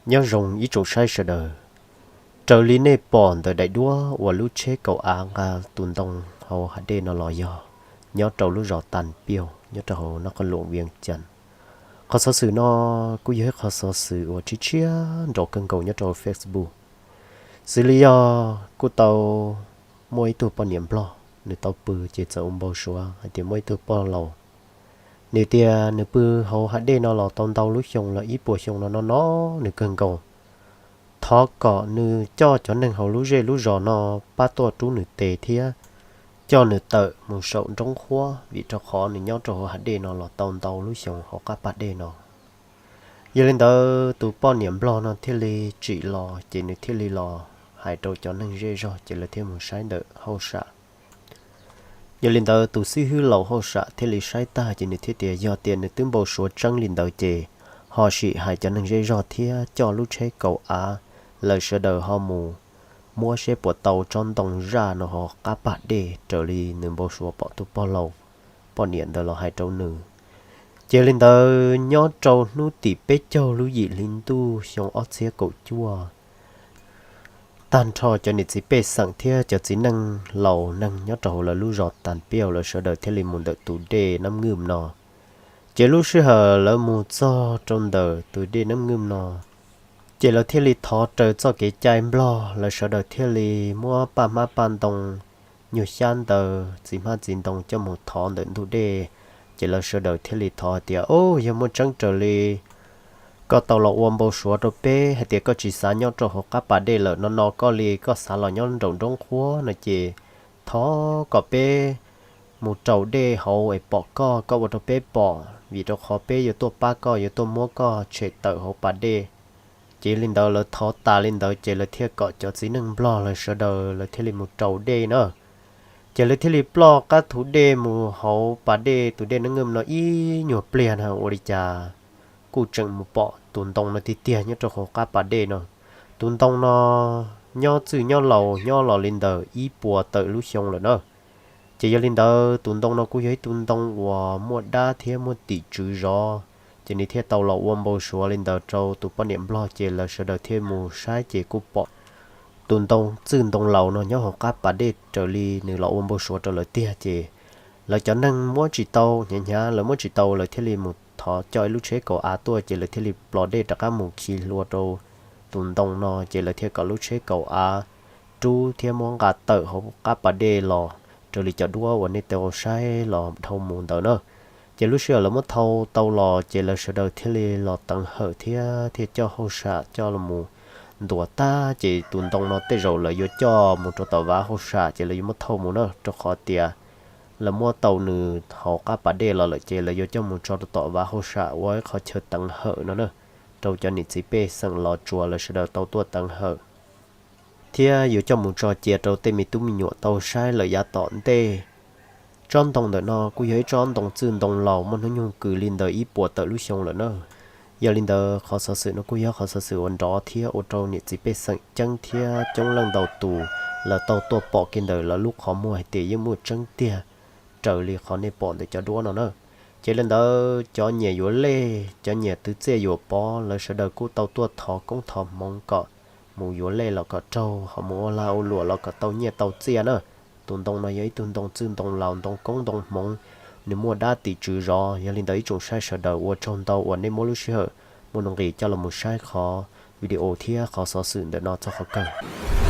Nyob zoo ib tsoom saib sawv daws, raws li nej pom ntawm daim duab uas lub tsheb kaum av nqa tus ntoo hauv hav dej no los yog nyob rau lub zos Tas Piauj nyob rau hauv Nab Qhoos Luam Vias Cas. Qhov xov xwm no kuj yog ib qhov xov xwm uas tshiab tshiab nrov kawg nkaus nyob rau Facebook. Xws li yog kuj tau muaj ib tug poj niam Nplog, nws tau pw ces txawm ua npau suav hais tias muaj ib tug pog laus, nws tias nws pw hauv hav dej no los tau ntau lub xyoo los ib puas xyoo no no no nws kawg nkaus. Thov kom nws coj cov neeg hauv lub zej lub zos no pab tuaj rub nws tes thiab coj nws tawm mus saum nroob qhuab, vim rau qhov nws nyob rau hauv hav dej no los tau ntau lub xyoo hauv qab pas dej no. Yog li ntawd tus poj niam Nplog no thiaj li tsim los ces nws thiaj li los hais rau cov neeg zej zog ces lawv thiaj mus saib ntawm hauj sam. Yog li ntawd tus xib hwb laus hauj sam thiaj li saib tag ces nws thiaj tias yog tias nws twb npau suav tseeb li ntawd ces ho sim hais cov neeg zej zog thiab coj lub tsheb kaum av, lawv sawv daws ho mus muab seb puas tau tsob ntoo zaj no hauv qab pas dej raws li nws npau suav pom tus pog laus poj niam ntawd los hais rau nws. Ces li ntawd nyob rau hnub tim peb caug lub yim hli ntuj xyoo ob txhiab kaum cuaj, tag nrho cov niam txiv pej xeem thiab cov txiv neej laus neeg nyob rau hauv lawv lub zos Tas Piauj lawv sawv daws thiaj li mus ntawm tus dej Nab Ngwj no. Ces lub sij hawm lawv mus txog rau ntawm tus dej Nab Ngwj no, ces lawv thiaj li thov raws txoj kev cai Nplog, lawv sawv daws thiaj li muab paj hmab paj ntoo, nyuag xyab ntawv, txiv hmab txiv ntoo coj mus thov ntawm ntug dej. Ces lawv sawv daws thiaj li thov hais tias, Au, yog muaj tseeb raws li koj tau los ua npau suav rau peb hais tias koj tsis xav nyob rau hauv qab pas dej lawm no no koj li, koj xav los nyob nraum nroob qhuab no ces thov kom peb mus raus dej hauv es pom koj, koj ua rau peb pom, vim rau qhov peb yuav tuaj pab koj, yuav tuaj muab koj tshem tawm hauv pas dej. Ces li ntawd lawv thov tas li ntawd ces lawv thiaj kom cov txiv neej Nplog lawv sawv daws lawv thiaj li mus raus dej na. Ces lawv thiaj li ploj qab thu dej mus hauv pas dej tus dej Nab Ngwj no ib nyuag pliag na ua li cas kuj tseem mus pom tus ntoo no tiag tiag nyob rau hauv qab pas dej no. Tus ntoo no nyob txwj nyob laus nyob los li ntawm ib puas tawm lub xyoo lawm na. Ces yog li ntawd tus ntoo no kuj yog ib tug ntoo uas muaj dab thiab muaj tim tswv zov, ces nws thiaj tau los ua npau suav li ntawd rau tus poj niam Nplog ces lawv sawv daws thiaj mus saib ces kuj pom tus ntoo txwj ntoo laus no nyob hauv qab pas dej raws li nws los ua npau suav rau lawv tiag ces lawv cov neeg muab tsis tau, hnyav hnyav lawv muab tsis tau lawv thiaj li mus thov coj ib lub tsheb kaum av tuaj ces lawv thiaj li plos dej rov qab mus khi hlua rau tus ntoo no ces lawv thiaj kom lub tsheb kaum av rub thiab muab nqa tawm hauv qab pas dej los raws li cov duab uas nej tau saib los dhau mus ntawd na. Ces lub sij hawm lawv muab thau tau los ces lawv sawv daws thiaj li los teev hawm thiab thiaj coj hauj sam coj los mus ntuas tag ces tus ntoo no tej zaum lawv yuav coj mus rau tom vaj hauj sam ces lawv yuav muab thauj mus na, rau qhov tias lawv muab tau nws hauv qab pas dej los lawm ces lawv yuav coj mus tso rau tom vaj hauj sam ua ib qho chaw teev hawm no na, rau cov niam txiv pej xeem los tsuas lawv sawv daws tau tuaj teev hawm thiab yuav coj mus tso cia rau tej me tub me nyuam tau saib lawm yav tom ntej. Tsob ntoo ntawm no kuj yog ib tsob ntoo txwj ntoo laus muaj hnub nyoog kws li ntawm ib puas tawm lub xyoo lawm na. Yog li ntawd qhov xov xwm no kuj yog qhov xov xwm uas nrov thiab ua rau niam txiv pej xeem ceeb thiab coob leej ntau tus lawv tau tuaj pom kiag ntawm lawv lub qhov muag hais tias yeej muaj tseeb tiag raws li qhov nej pom ntawm cov duab no na. Ces li ntawd cov nyiam yuav lej, cov nyiam twv txiaj yuam pov, lawv sawv daws kuj tau tuaj thov koob thov hmoov kom mus yuav lej los kom raug, ho mus ua lag ua luam los kom tau nyiaj tau txiaj na. Tus ntoo no yog ib tug ntoo txwj ntoo laus, ntoo koob ntoo hmoov, nws muaj dab tim tswv zov. Yog li ntawd ib tsoom saib sawv daws ua tsaug ntau uas nej muab lub sij hawm muaj nuj nqis coj los mus saib qhov video thiab qhov xov xwm ntawm no txog qhov kawg.